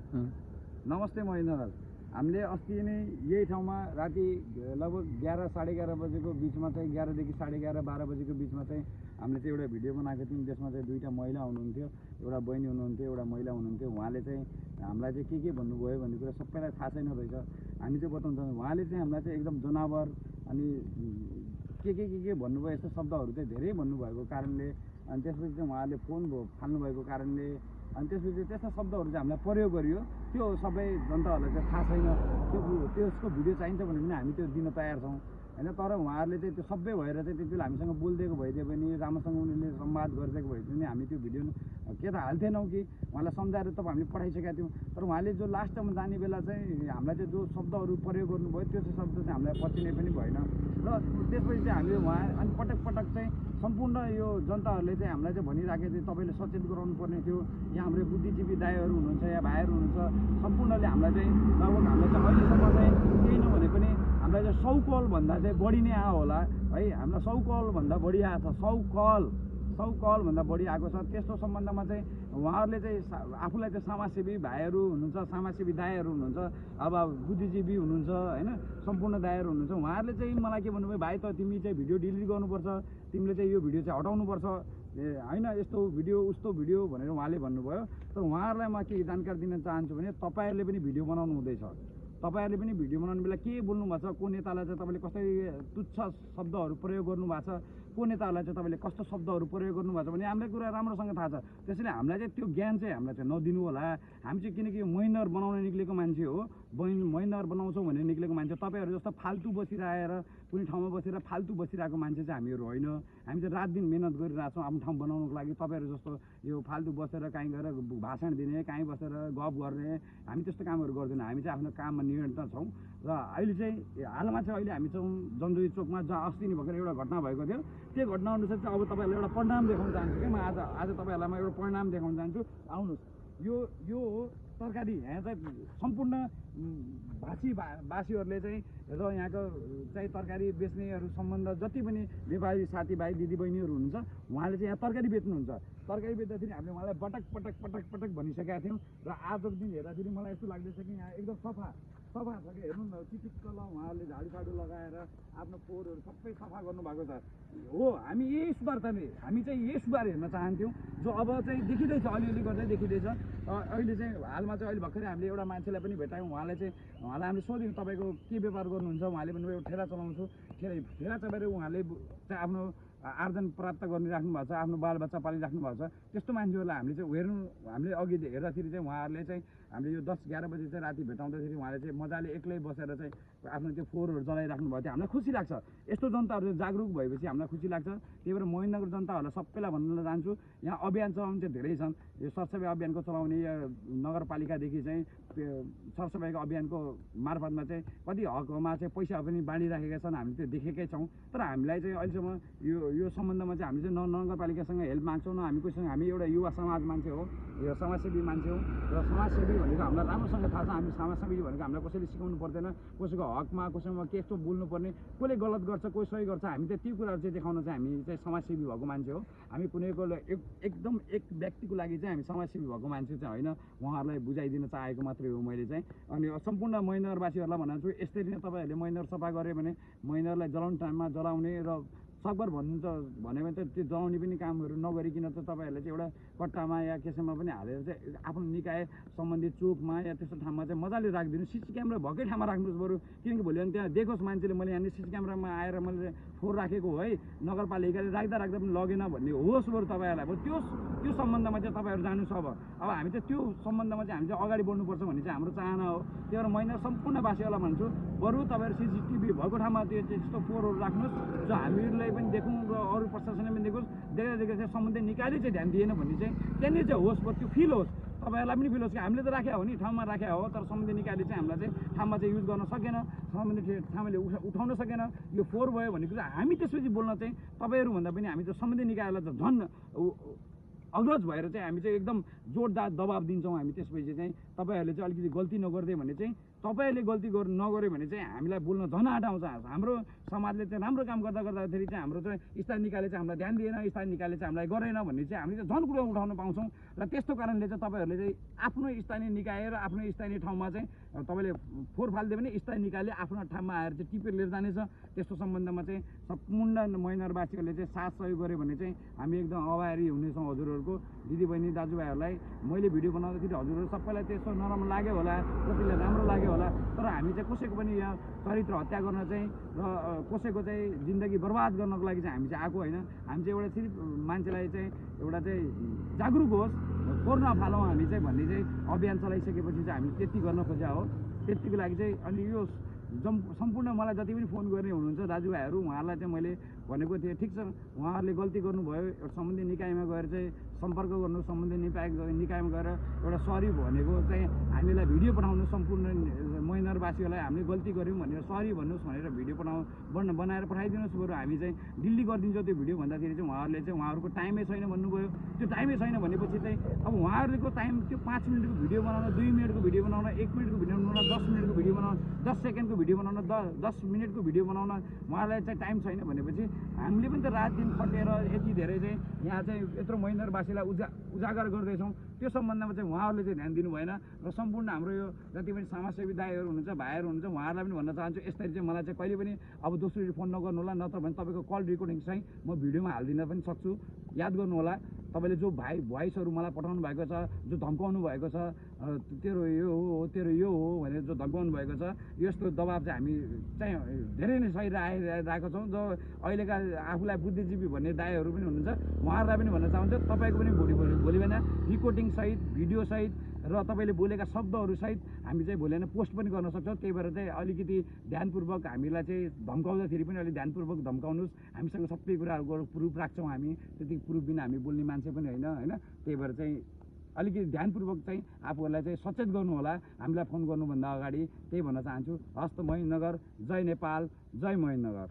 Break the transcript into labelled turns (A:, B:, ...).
A: नमस्ते महेन्द्रलाल। हामीले अस्ति नै यही ठाउँमा राति लगभग 11 साढे 11 बजेको बिचमा चाहिँ 11 देखि साढे 11 12 बजेको बिचमा चाहिँ हामीले चाहिँ एउटा भिडियो बनाएको थियौँ। त्यसमा चाहिँ दुईवटा महिला हुनुहुन्थ्यो, एउटा बहिनी हुनुहुन्थ्यो, एउटा महिला हुनुहुन्थ्यो। उहाँले चाहिँ हामीलाई चाहिँ के भन्नुभयो भन्ने कुरा सबैलाई थाहा छैन रहेछ। हामी चाहिँ बताउँछौँ, उहाँले चाहिँ हामीलाई चाहिँ एकदम जनावर अनि के भन्नुभयो, यस्तो शब्दहरू चाहिँ धेरै भन्नुभएको कारणले अनि त्यसपछि चाहिँ उहाँले फोन फाल्नुभएको कारणले अनि त्यसपछि त्यस्ता शब्दहरू चाहिँ हामीलाई प्रयोग गरियो। त्यो सबै जनताहरूलाई चाहिँ थाहा छैन। त्यसको भिडियो चाहिन्छ भने पनि हामी त्यो दिन तयार छौँ होइन। तर उहाँहरूले चाहिँ त्यो सबै भएर चाहिँ त्यति बेला हामीसँग बोलिदिएको भइदियो भने, राम्रोसँग उनीहरूले संवाद गरिदिएको भइदियो भने हामी त्यो भिडियो के त हाल्थेनौँ कि उहाँलाई सम्झाएर त हामीले पठाइसकेका थियौँ। तर उहाँले जो लास्टमा जाने बेला चाहिँ हामीलाई चाहिँ जो शब्दहरू प्रयोग गर्नुभयो त्यो चाहिँ शब्द चाहिँ हामीलाई पचिने पनि भएन। र त्यसपछि चाहिँ हामीले उहाँ अनि पटक पटक चाहिँ सम्पूर्ण यो जनताहरूले चाहिँ हामीलाई चाहिँ भनिराखेको थियो, तपाईँले सचेत गराउनु पर्ने थियो। यहाँ हाम्रो बुद्धिजीवी दाइहरू हुनुहुन्छ या भाइहरू हुनुहुन्छ, सम्पूर्णले हामीलाई चाहिँ लगभग हामीलाई चाहिँ अहिलेसम्म चाहिँ केही नभने पनि हामीलाई चाहिँ 100 कलभन्दा चाहिँ बढी नै आयो होला है। हामीलाई 100 कलभन्दा बढी आएको छ। 100 कलभन्दा बढी आएको छ। त्यस्तो सम्बन्धमा चाहिँ उहाँहरूले चाहिँ आफूलाई चाहिँ समाजसेवी भाइहरू हुनुहुन्छ, समाजसेवी दाइहरू हुनुहुन्छ, अब बुद्धिजीवी हुनुहुन्छ होइन, सम्पूर्ण दाइहरू हुनुहुन्छ। उहाँहरूले चाहिँ मलाई के भन्नुभयो, भाइ त तिमी चाहिँ भिडियो डिलिट गर्नुपर्छ, तिमीले चाहिँ यो भिडियो चाहिँ हटाउनुपर्छ होइन, यस्तो भिडियो उस्तो भिडियो भनेर उहाँले भन्नुभयो। तर उहाँहरूलाई म के जानकारी दिन चाहन्छु भने तपाईँहरूले पनि भिडियो बनाउनु हुँदैछ। तपाईँहरूले पनि भिडियो बनाउनु बेला के बोल्नु भएको छ, को नेतालाई चाहिँ तपाईँले कसरी तुच्छ शब्दहरू प्रयोग गर्नुभएको छ, को नेताहरूलाई चाहिँ तपाईँले कस्तो शब्दहरू प्रयोग गर्नुभएको छ भने हामीलाई कुरा राम्रोसँग थाहा छ। त्यसैले हामीलाई चाहिँ त्यो ज्ञान चाहिँ हामीलाई चाहिँ नदिनु होला। हामी चाहिँ किनकि महिनर बनाउन निक्लेको मान्छे हो, महिनर बनाउँछौँ भनेर निक्लेको मान्छे। तपाईँहरू जस्तो फाल्तु बसिरहेर कुनै ठाउँमा बसेर फाल्तु बसिरहेको मान्छे चाहिँ हामीहरू होइन। हामी चाहिँ रात दिन मेहनत गरिरहेको छौँ आफ्नो ठाउँ बनाउनुको लागि। तपाईँहरू जस्तो यो फाल्तु बसेर कहीँ गएर भाषण दिने, कहीँ बसेर गफ गर्ने, हामी त्यस्तो कामहरू गर्दैनौँ। हामी चाहिँ आफ्नो काममा निरन्तर छौँ। र अहिले चाहिँ हालमा चाहिँ अहिले हामी छौँ जन्दुरी चोकमा, जहाँ अस्ति नै भर्खर एउटा घटना भएको थियो। त्यो घटना अनुसार चाहिँ अब तपाईँहरूलाई एउटा परिणाम देखाउन चाहन्छु कि म आज तपाईँहरूलाई म एउटा परिणाम देखाउन चाहन्छु। आउनुहोस्, यो हो तरकारी। यहाँ चाहिँ सम्पूर्ण भाषीहरूले चाहिँ र यहाँको चाहिँ तरकारी बेच्नेहरू सम्बन्ध जति पनि नेपाली साथीभाइ दिदीबहिनीहरू हुनुहुन्छ, उहाँले चाहिँ यहाँ तरकारी बेच्नुहुन्छ। तरकारी बेच्दाखेरि हामीले उहाँलाई पटक भनिसकेका थियौँ। र आजको दिन हेर्दाखेरि मलाई यस्तो लाग्दैछ कि यहाँ एकदम सफा छ कि हेर्नु न, चिटिक्क ल उहाँहरूले झाडुसाडु लगाएर आफ्नो फोहोरहरू सबै सफा गर्नुभएको छ। हो, हामी यही सुधार हामी चाहिँ यही सुधार हेर्न चाहन्थ्यौँ, जो अब चाहिँ देखिँदैछ, अलिअलि गर्दै देखिँदैछ। अहिले चाहिँ हालमा चाहिँ अहिले भर्खरै हामीले एउटा मान्छेलाई पनि भेटायौँ। उहाँलाई हामीले सोध्यौँ तपाईँको के व्यापार गर्नुहुन्छ। उहाँले भन्नुभयो एउटा ठेला चलाउँछु। ठेला चलाएर उहाँले चाहिँ आफ्नो आर्जन प्राप्त गरिराख्नु भएको छ, आफ्नो बालबच्चा पालिराख्नु भएको छ। त्यस्तो मान्छेहरूलाई हामीले चाहिँ हामीले अघि हेर्दाखेरि चाहिँ उहाँहरूले चाहिँ हामीले यो 10-11 बजी चाहिँ राति भेटाउँदाखेरि उहाँले चाहिँ मजाले एक्लै बसेर चाहिँ आफ्नो त्यो फोहोरहरू जलाइराख्नु भएको थियो। हामीलाई खुसी लाग्छ। यस्तो जनताहरू चाहिँ जागरुक भएपछि हामीलाई खुसी लाग्छ। त्यही भएर महेन्द्रनगर जनताहरूलाई सबैलाई भन्न चाहन्छु, यहाँ अभियान चलाउने चाहिँ धेरै छन्। यो सरसफाइ अभियानको चलाउने या नगरपालिकादेखि चाहिँ सरसफाइको अभियानको मार्फतमा चाहिँ कति हकमा चाहिँ पैसा पनि बाँडिराखेका छन्, हामी त्यो देखेकै छौँ। तर हामीलाई चाहिँ अहिलेसम्म यो सम्बन्धमा चाहिँ हामी चाहिँ नगरपालिकासँग हेल्प माग्छौँ, न हामी कोसँग। हामी एउटा युवा समाज मान्छे हो, यो समाजसेवी मान्छे हो। र समाजसेवी भनेको हामीलाई राम्रोसँग थाहा छ। हामी समाजसेवी भनेको हामीलाई कसैले सिकाउनु पर्दैन, कसैको हकमा कसैमा के यस्तो बोल्नुपर्ने, कसले गलत गर्छ कोही सही गर्छ, हामी चाहिँ त्यो कुराहरू चाहिँ देखाउन चाहिँ हामी चाहिँ समाजसेवी भएको मान्छे हो। हामी कुनैको एकदम एक व्यक्तिको लागि चाहिँ हामी समाजसेवी भएको मान्छे चाहिँ होइन। उहाँहरूलाई बुझाइदिन चाहेको मात्रै हो मैले चाहिँ। अनि सम्पूर्ण महेन्द्रवासीहरूलाई भन्छु, यसरी नै तपाईँहरूले महेन्द्र सफा गऱ्यो भने महेन्द्रलाई जलाउने टाइममा जलाउने र सकभर भन्नुहुन्छ भने चाहिँ त्यो जलाउने पनि कामहरू नगरिकन चाहिँ तपाईँहरूले चाहिँ एउटा कट्टामा या केसमा पनि हालेर चाहिँ आफ्नो निकाय सम्बन्धित चोकमा या त्यस्तो ठाउँमा चाहिँ मजाले राखिदिनु। सिसी क्यामेरा भएकै ठाउँमा राख्नुहोस् बरु, किनकि भोलि अनि त्यहाँ देखोस् मान्छेले मैले यहाँनिर सिसी क्यामेरामा आएर मैले फोहोर राखेको हो है, नगरपालिकाले राख्दा पनि लगेन भन्ने होस् बरु तपाईँहरूलाई। त्यो सम्बन्धमा चाहिँ तपाईँहरू जानुहोस्। अब हामी चाहिँ त्यो सम्बन्धमा चाहिँ हामी चाहिँ अगाडि बढ्नुपर्छ भन्ने चाहिँ हाम्रो चाहना हो। त्यही भएर महिना सम्पूर्णवासीहरूलाई भन्छु, बरु तपाईँहरू सिसिटिभी भएको ठाउँमा त्यो त्यस्तो फोहोरहरू राख्नुहोस्, जो हामीहरूलाई पनि देखौँ र अरू प्रशासनले पनि देखोस्। देखेर चाहिँ सम्बन्धित निकायले चाहिँ ध्यान दिएन भन्ने चाहिँ त्यहाँनिर चाहिँ होस्, त्यो फिल होस्, तपाईँहरूलाई पनि फिल होस् कि हामीले त राखेको हो नि, ठाउँमा राखेको हो, तर सम्बन्धित निकायले चाहिँ हामीलाई चाहिँ ठाउँमा चाहिँ युज गर्न सकेन, सम्बन्धित ठाउँले उठाउन सकेन, यो फोहोर भयो भन्ने कुरा हामी त्यसपछि बोल्न चाहिँ तपाईँहरूभन्दा पनि हामी चाहिँ सम्बन्धित निकायलाई चाहिँ झन् अग्रज भएर चाहिँ हामी चाहिँ एकदम जोरदार दबाब दिन्छौँ। हामी त्यसपछि चाहिँ तपाईँहरूले चाहिँ अलिकति गल्ती नगर्दै भने चाहिँ तपाईँहरूले गल्ती नगर्यो भने चाहिँ हामीलाई बोल्न झन् आँट आउँछ। हाम्रो समाजले चाहिँ राम्रो काम गर्दाखेरि चाहिँ हाम्रो चाहिँ स्थानीय निकायले चाहिँ हामीलाई ध्यान दिएन, स्थानीय निकायले चाहिँ हामीलाई गरेन भन्ने चाहिँ हामीले चाहिँ झन् कुरो उठाउन पाउँछौँ। र र त्यस्तो कारणले चाहिँ तपाईँहरूले चाहिँ आफ्नो स्थानीय निकाय र आफ्नो स्थानीय ठाउँमा चाहिँ तपाईँले फोहोर फालिदियो भने स्थानीय निकायले आफ्नो ठाउँमा आएर चाहिँ टिपेर लिएर जानेछ। त्यस्तो सम्बन्धमा चाहिँ सम्पूर्ण मैनरवासीहरूले चाहिँ साथ सहयोग गऱ्यो भने चाहिँ हामी एकदम अभारी हुनेछौँ। हजुरहरूको दिदीबहिनी दाजुभाइहरूलाई मैले भिडियो बनाउँदाखेरि हजुरहरू सबैलाई त्यस्तो नराम्रो लाग्यो होला, कतिलाई राम्रो लाग्यो होला, तर हामी चाहिँ कसैको पनि यहाँ चरित्र हत्या गर्न चाहिँ र कसैको चाहिँ जिन्दगी बर्बाद गर्नको लागि चाहिँ हामी चाहिँ आएको होइन। हामी चाहिँ एउटा सिर्फ मान्छेलाई चाहिँ एउटा चाहिँ जागरुक होस्, फोहोर नफालौँ हामी चाहिँ भन्ने चाहिँ अभियान चलाइसकेपछि चाहिँ हामी त्यति गर्न खोजेका हो। त्यतिको लागि चाहिँ अनि यो सम्पूर्ण मलाई जति पनि फोन गर्ने हुनुहुन्छ दाजुभाइहरू, उहाँहरूलाई चाहिँ मैले भनेको थिएँ, ठिक छ उहाँहरूले गल्ती गर्नुभयो, एउटा सम्बन्धित निकायमा गएर चाहिँ सम्पर्क गर्नु, सम्बन्धित निकायमा गएर एउटा सरी भनेको चाहिँ हामीलाई भिडियो पठाउनु, सम्पूर्ण मैनरवासीहरूलाई हामीले गल्ती गऱ्यौँ भनेर सरी भन्नुहोस् भनेर भिडियो बनाएर पठाइदिनुहोस्, बरु हामी चाहिँ डिलिट गरिदिन्छौँ त्यो भिडियो भन्दाखेरि चाहिँ उहाँहरूले चाहिँ उहाँहरूको टाइमै छैन भन्नुभयो। त्यो टाइमै छैन भनेपछि चाहिँ अब उहाँहरूको टाइम त्यो 5 मिनटको भिडियो बनाउन, 2 मिनटको भिडियो बनाउन, 1 मिनटको भिडियो बनाउन, 10 मिनटको भिडियो बनाउन, 10 सेकेन्डको भिडियो बनाउन, 10 मिनटको भिडियो बनाउन उहाँलाई चाहिँ टाइम छैन भनेपछि हामीले पनि त रात दिन खटेर यति धेरै चाहिँ यहाँ चाहिँ यत्रो मैनरवासीलाई उजागर गर्दैछौँ। त्यो सम्बन्धमा चाहिँ उहाँहरूले चाहिँ ध्यान दिनु भएन। र सम्पूर्ण हाम्रो यो जति पनि समाजसेवी दाइहरू हुनुहुन्छ, भाइहरू हुनुहुन्छ, उहाँहरूलाई पनि भन्न चाहन्छु यसरी चाहिँ मलाई चाहिँ कहिले पनि अब दोस्रो फोन नगर्नु होला, नत्र भने तपाईँको कल रेकर्डिङ चाहिँ म भिडियोमा हालिदिन पनि सक्छु। याद गर्नु होला, तपाईँले जो भोइसहरू मलाई पठाउनु भएको छ, जो धम्काउनु भएको छ, तेरो यो हो तेरो यो हो भनेर जो धम्काउनु भएको छ, यस्तो दबाब चाहिँ हामी चाहिँ धेरै नै सही आइरहेको छौँ। जो अहिलेका आफूलाई बुद्धिजीवी भन्ने दाइहरू पनि हुनुहुन्छ, उहाँहरूलाई पनि भन्न चाहन्छु तपाईँको पनि भोलि बिहान रिकर्डिङसहित भिडियोसहित र तपाईँले बोलेका शब्दहरूसहित हामी चाहिँ भोलि बिहान पोस्ट पनि गर्न सक्छौँ। त्यही भएर चाहिँ अलिकति ध्यानपूर्वक हामीलाई चाहिँ धम्काउँदाखेरि पनि अलिक ध्यानपूर्वक धम्काउनुहोस्। हामीसँग सबै कुराहरूको प्रुफ राख्छौँ, हामी त्यति प्रुफ बिना हामी बोल्ने मान्छे पनि होइन। त्यही भएर चाहिँ अलिकति ध्यानपूर्वक चाहिँ आफूहरूलाई चाहिँ सचेत गर्नु होला हामीलाई फोन गर्नुभन्दा अगाडि, त्यही भन्न चाहन्छु। हस्त महेन्द्रनगर, जय नेपाल, जय महेन्द्रनगर।